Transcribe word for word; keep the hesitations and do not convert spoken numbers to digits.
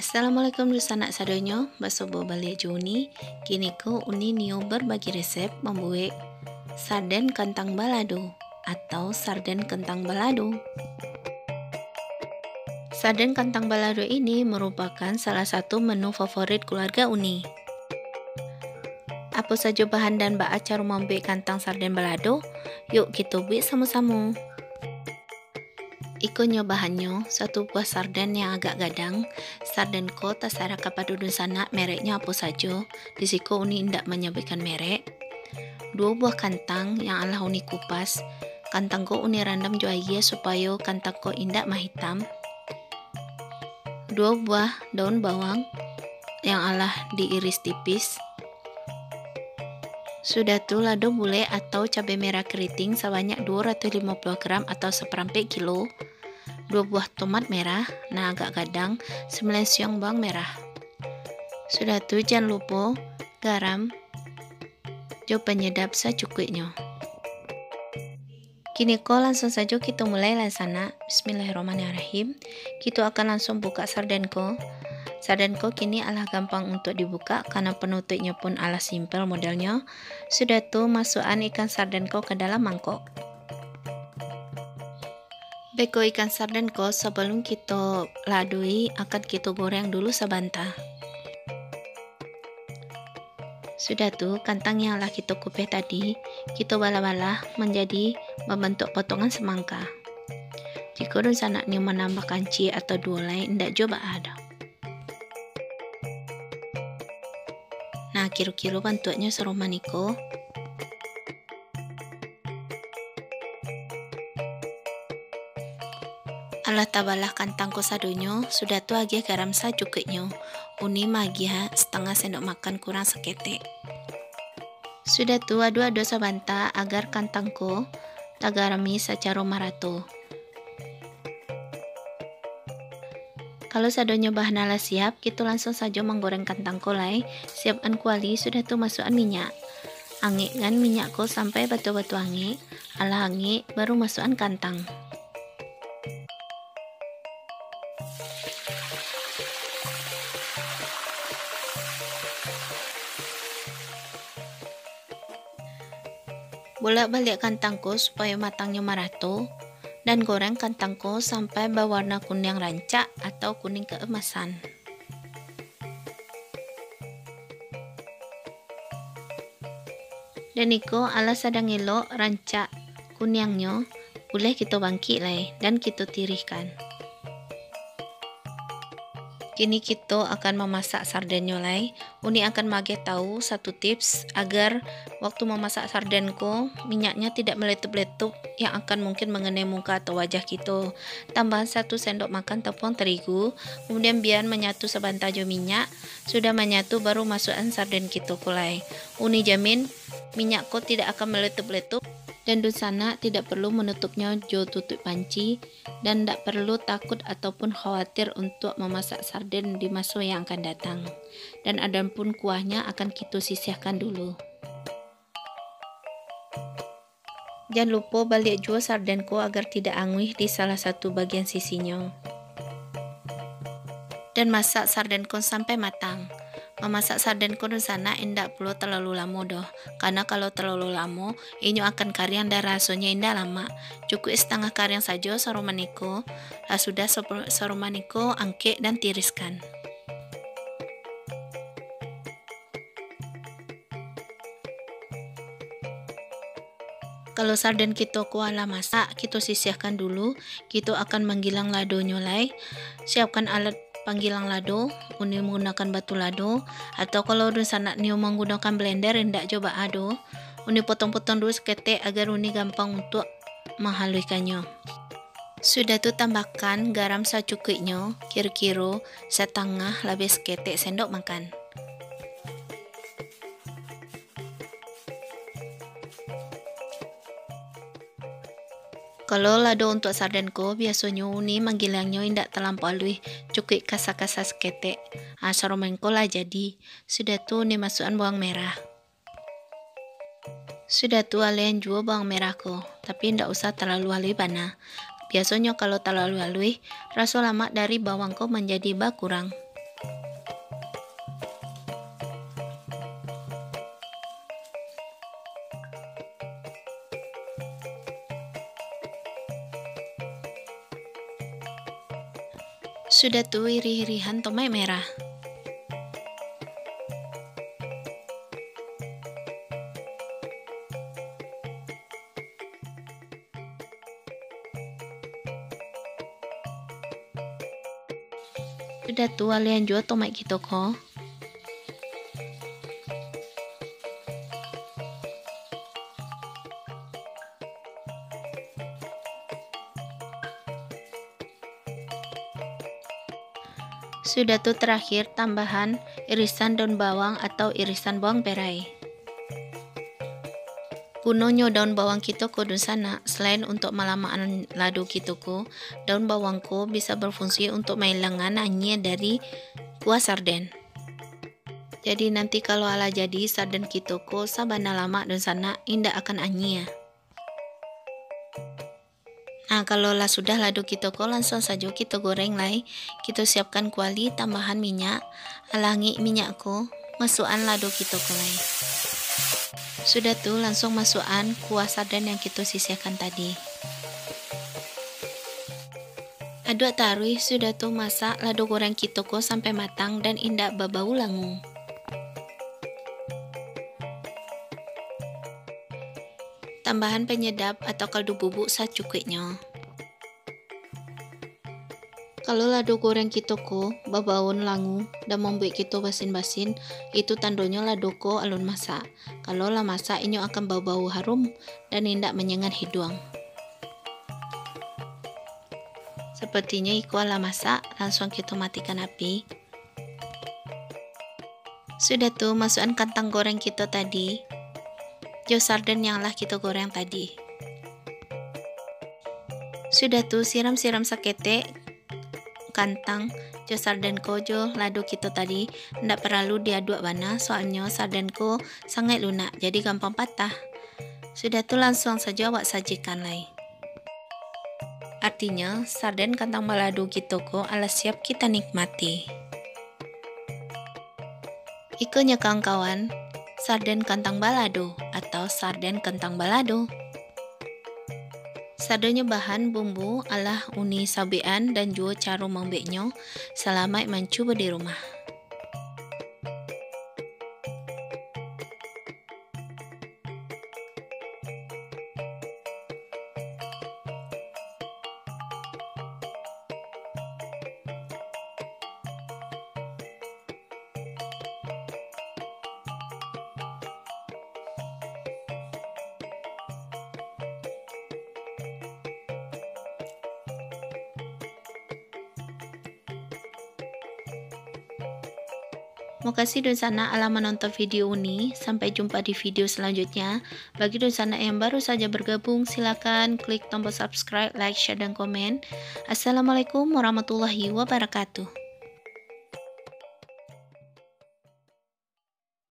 Assalamualaikum dunsanak sadonyo, basuo baliak jo Uni. Kiniko Uni nio babagi resep mambuek sarden kantang balado atau sarden kentang balado. Sarden kantang balado ini merupakan salah satu menu favorit keluarga Uni. Apo sajo bahan dan baa caro mambuek kantang sarden balado? Yuk kito buek samo-samo. Ikonyo bahannyo, satu buah sarden yang agak gadang. Sarden ko tasarah kapado dunsanak mereknyo apo sajo. Di siko Uni indak manyabuikkan merek. Duo buah kantang yang alah Uni kupas. Kantang ko Uni randam jo aia supayo kantang ko indak mahitam. Duo buah daun bawang yang alah diiris tipis. Sudah tu, lado bulek atau cabai merah keriting sabanyak duo ratuih limo puluah gram atau saparampek kilo. Duo buah tomat merah, nan agak gadang, sambilan siung bawang merah. Sudah tu, jan lupo garam jo panyedap sacukuiknyo. Kiniko langsuang sajo kito mulai lah sanak. Bismillahirrahmanirrahim. Kito akan langsuang bukak sarden ko. Sarden ko kini alah gampang untuak dibukak, karano panutuiknyo pun alah simpel modelnyo. Sudah tu, masuakan ikan sarden ko ka dalam mangkok. Beko ikan sarden ko, sabalum kito ladoi, akan kito goreng dulu sabanta. Sudah tu, kantang yang lah kito kupeh tadi, kito balah-balah manjadi babantuak potongan samangka. Jikok dunsanak nio manambah kanci atau duo lai, indak juo baa doh. Nah, kiro-kiro bantuaknyo saruman iko. Alah tabalah kantang ko sadonyo, sudah tu agiah garam sacukuiknyo. Uni maagiah satangah sendok makan kurang saketek. Sudah tu, aduk-aduk sabanta agar kantang ko tagarami sacaro marato. Kalau sadonyo bahan alah siap, kito langsuang sajo manggoreng kantang ko lai. Siapkan kuali, sudah tu masuakan minyak. Angekkan minyak ko sampai batua-batua angek. Alah angek, baru masuakan kantang. Bolak-baliak kantang ko supayo matangnyo marato, dan goreng kantang ko sampai bawarna kuniang rancak atau kuning keemasan. Dan iko alah sadang elok rancak kuniangnyo, buliah kito bangkik lai, dan kito tirihkan. Kini kito akan mamasak sardennyo lai. Uni akan maagiah tahu satu tips agar waktu mamasak sarden ko, minyaknyo tidak meletup-letup yang akan mungkin mangenai muka atau wajah kito. Tambahan satu sendok makan tepung terigu, kemudian bian manyatu sabanta jo minyak. Sudah manyatu, baru masuakan sarden kito ko lai. Uni jamin, minyak ko tidak akan meletup-letup, dan dunsanak tidak perlu manutupnyo jo tutuik panci, dan ndak perlu takut ataupun khawatir untuak mamasak sarden di maso yang akan datang. Dan adapun kuahnya akan kito sisihkan dulu. Jan lupo baliak juo sarden ko agar tidak anguih di salah satu bagian sisinyo. Dan masak sarden ko sampai matang. Mamasak sarden ko dunsanak indak pulo talalu lamo doh, karano kalau talalu lamo, inyo akan kariang dan rasonyo indak lamak. Cukuik satangah kariang sajo saruman iko, lah sudah saruman iko angkek dan tiriskan. Kalau sarden kito ko alah masak, kito sisihkan dulu. Kito akan manggilang ladonyo lai. Siapkan alat panggilang lado, Uni manggunokan batu lado, atau kalau dunsanak nio manggunokan blender, indak juo baa doh. Uni potong-potong dulu saketek agar Uni gampang untuak mahaluihkannyo. Sudah tu tambahkan garam sacukuiknyo, kiro-kiro satangah labiah saketek sendok makan. Kalau lado untuak sarden ko, biasonyo Uni manggilangnyo indak talampau aluih, cukuik kasa-kasa saketek. Ha, saruman ko lah jadi. Sudah tu Uni masuakan bawang merah. Sudah tu aluihan juo bawang merah ko, tapi indak usah talalu aluih bana. Biasonyo kalau talalu aluih, raso lamak dari bawang ko manjadi bakurang. Sudah tu, irih-irihan tomat merah. Sudah tu, aliahan juo tomat kito ko. Sudah tu, tarakhir tambahan irisan daun bawang atau irisan bawang perai. Gunonyo daun bawang kito ko, dunsanak, salain untuak malamakan lado kito ko, daun bawang ko bisa bafungsi untuak mailangan anyia dari kuah sarden. Jadi, nanti kalau alah jadi, sarden kito ko sabana lamak, dunsanak, indak akan anyia. Nah, kalau lah sudah lado kito ko, lansuang sajo kito goreng lai. Kito siapkan kuali, tambahan minyak. Alah angik minyak ko, masuakan lado kito ko lai. Sudah tu, lansuang masuakan kuah sarden yang kito sisihkan tadi. Aduak taruih, sudah tu masak lado goreng kito ko sampai matang dan indak babau langu. Tambahan panyadap atau kaldu bubuk sacukuiknyo. Kalau lado goreng kito ko babau langu dan mambuek kito basin-basin, itu tandonyo lado ko alun masak. Kalau lah masak, inyo akan babau harum dan indak manyangat hiduang. Sapartinyo iko lah masak, lansuang kito matikan api. Sudah tu, masuakan kantang goreng kito tadi, jo sarden yang lah kito goreng tadi. Sudah tu, siram-siram saketek kantang jo sarden ko jo lado kito tadi. Ndak paralu diaduak bana, soalnyo sarden ko sangaik lunak, jadi gampang patah. Sudah tu, lansuang sajo awak sajikan lai. Artinyo, sarden kantang balado kito ko alah siap kita nikmati. Ikonyo kawan-kawan, sarden kantang balado atau sarden kentang balado. Sadonyo bahan bumbu alah Uni sabuikan dan juo caro mambueknyo. Salamaik mancubo di rumah. Makasih dunsanak alah manonton video Uni. Sampai jumpa di video selanjutnya. Bagi dunsanak yang baru saja bergabung, silakan klik tombol subscribe, like, share, dan komen. Assalamualaikum warahmatullahi wabarakatuh.